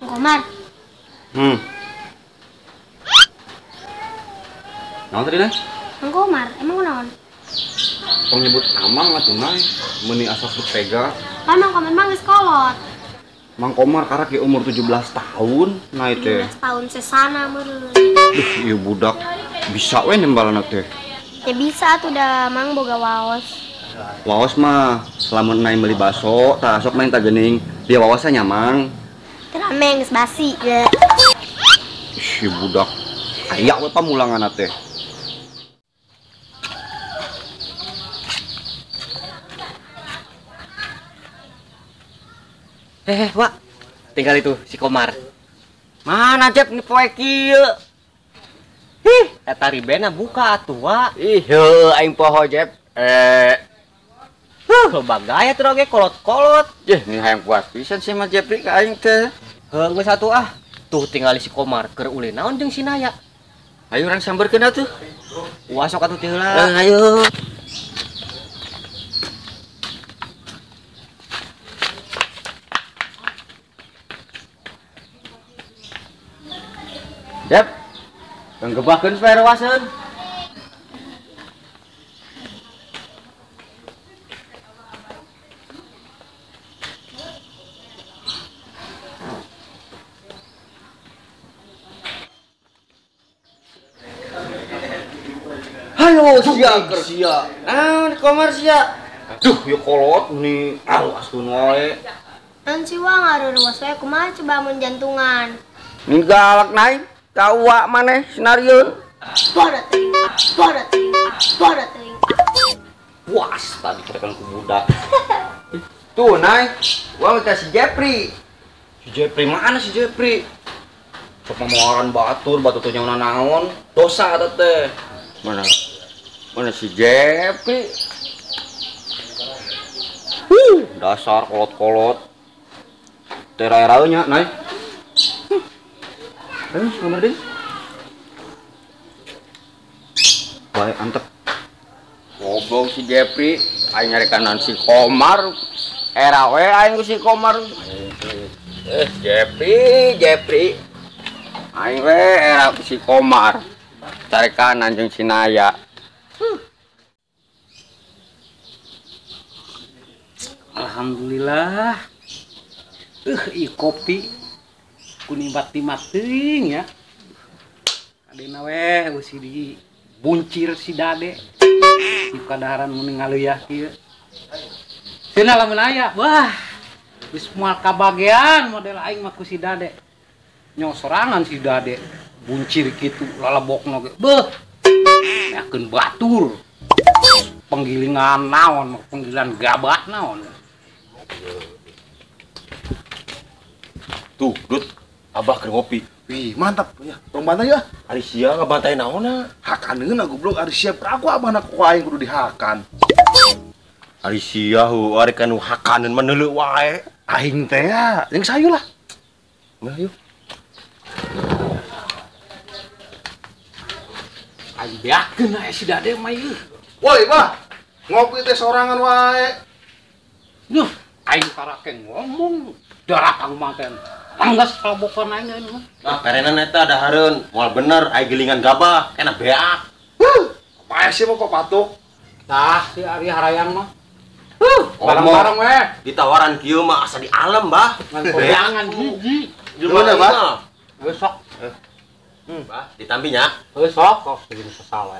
Komar. Naon tadi, Nay? Mang Komar, emang naon? Tong nyebut amang atuh, Nay. Meuni asa tega. Pan Mang Komar mah geus kolot. Mang Komar karak ge umur 17 tahun, Nay teh. 17 tahun sesana meureun. Duh, ieu budak bisa we nembalana teh. Ya bisa atuh da Mang boga waos. Waos mah lamun Nay meuli baso, tah sok main tah geuning. Dia waosnya nyamang. Rame geus basi ge. Ih, budak. Aya we pamulanganna teh. Wak. Tinggal itu si Komar. Mana Jep ni poe kieu? Hih, eta ribena buka atuh, Wak. Ih, heuh aing poho Jep. Loba gaya tuh oge kolot-kolot. Yeh, ni hayang puas pisan sih mah Jepri ka aing teh. Heuh geus atuh ah. Tuh tinggal si Komar keur ulin naon jeung si Naya. Ayo urang samberkeun atuh. Wah sok atuh teh heula. Ayo. Jep. Tong gebahkeun supaya rewaseun. Ayo sia keur sia. Naon Komar sia? Duh, ieu kolot ni awas keun wae. Naon si Wa ngaruruas we kumaha coba mun jantungan. Ni galak naik ka uak maneh sinarieun. Bodoh teuing, bodoh teuing, bodoh teuing. Puas tadi kerekan ku budak. Tuh Nay, uang minta si Jepri. Si Jepri mana si Jepri? Sok mamoaran batur, batur teh nyauna naon? Dosa eta teh. Mana? Mana si Jepri? Dasar kolot-kolot. Teh rae-rae nya, Nay. Ayo, kamar deui. Bae antep. Goblok si Jepri, aing nyarekanan si Komar. Era we aing ku si Komar. Jepri, Jepri. Aing we era ku si Komar. Carekanan jeung si Naya. Alhamdulillah. Ieu kopi kunimbat-nimbat teuing ya. Adena we eusi di buncir si Dade. Di kadaharan mun ngaleuya kieu. Cenah lamun aya, wah. Geus moal kabagean model aing mah ku si Dade. Nyo sorangan si Dade buncir kitu lalebokna ge. Beuh. Yakeun batur. Penggilingan naon, penggilingan gabah naon. Tuh, Dut. Abah keur ngopi. Wih, mantap ya. Tong bantai ya. Ari sia ngabantai naonna? Hakaneun goblok ari sia aku abahna ku aing kudu dihakan. Ari sia heuh ari kanu hakaneun mah neuleuh wae. Aing teh ya, jeung sayu lah. Nah, yuk. Aing beakeun aya si Dade mah ieu. Woi, Bah. Ngopi teh sorangan wae. Duh, aing karake ngomong daratang mah teh. Anggas kalabokan aing euy mah. Nah, perenan eta dahareun moal bener aing gilingan gabah, kena beak. Huh, bae sih mah kok patuk. Tah si Ari harayang mah. Huh, bareng-bareng we. Ditawaran kieu mah asa di alam, Bah. Ngan hiji. Gimana, Bah? Geus sok. Bah, ditambi nya. Geus sok kok segini sesal we.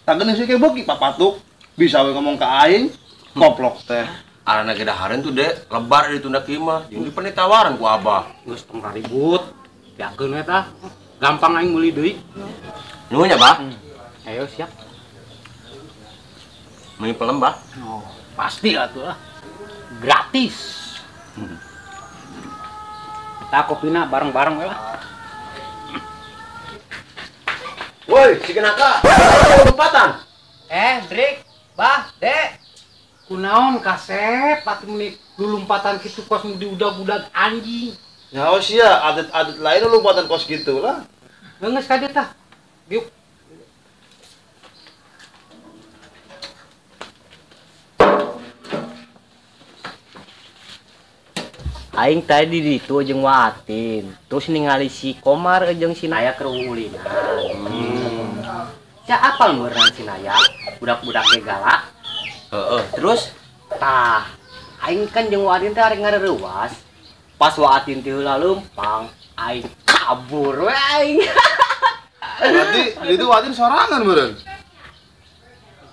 Tah geuning sih ke beuki papatuk. Bisa we ngomong ka aing, koplok teh. Arana ge dahareun tuh, Dek, lebar ditunda kieu mah. Jeung dipen ditawaran ku Abah. Geus tong ribut. Beakeun we tah. Gampang aing meuli deui. Nuhun nya, Bah. Ayo siap. Meuli pelem, Bah. Oh, pasti atuh ah. Gratis. Kita kopina bareng-bareng we lah. Woi, si Kenaka. Lompatan. Drik, Bah, Dek. Kunaon kasep atuh meuni lulumpatan kitu kos diudag-udag anjing. Nyaho sia, adat-adat lain lompatan kos gitu lah. Geus ka dieu tah. Diuk. Aing tadi di ditu jeung Waatin. Terus ningali si Komar jeung si Naya keur ulinan. Sia apal meureun si Naya? Budak-budak ge galak. Heeh, terus tah, aing kan jeung Waatin teh arek ngareuwas. Pas Waatin teh heula leumpang, aing kabur we aing. Berarti di ditu Waatin sorangan meureun.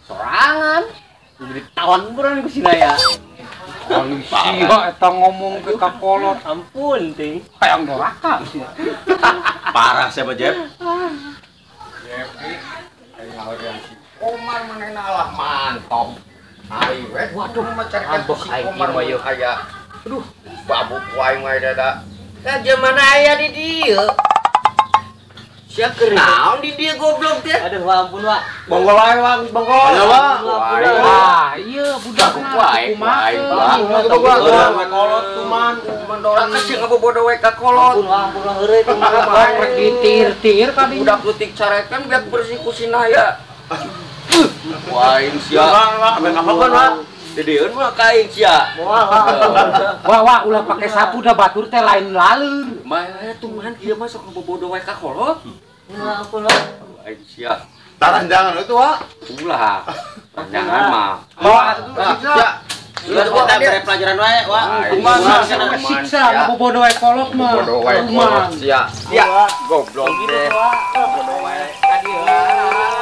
Sorangan. Ditawan meureun ku si Naya. Sia eta ngomong ke kakolot. Ampun ting. Hayang doraka sia. Parah siapa Jep? Jepri, aing ngahorean si Komar manehna alah mantap. Aing we waduh mencarikan si Komar mah yeuh aya. Aduh, babuk ku aing mah dada. Lah mana aya di dieu? Sia keur naon di dieu goblok teh? Aduh, ampun, Wak. Bonggol wae, Wak, bonggol. Ayo, Wak. Ah, iya budak wae, wae, Wak. Kolot tuman, mendorong sih ngabobodo we ka kolot. Ampun, Wak, ampun, Wak, heureuy kumaha wae. Rek ditir-tir ka dinya. Budak leutik carekan biar bersih ku si Naya. Wah, aing sia. Wak, Ame kapakeun, Wak. Dideun mah ka aing sia. Moal, Wak. Wah, wah, ulah pake sapu dah batur teh lain laleur. Mah tuman ieu mah sok ngabobodo we ka kolot. Wah, ampun, Wak. Aing sia. Taranjangan itu, Wak. Ulah. Jangan mah. Wak, siksa. Sudah kita beri pelajaran wae, Wak. Kumaha siksa ngabobodo we kolot mah. Bodoh wae kolot sia. Sia, goblok teh. Bodoh wae. Ka dieu.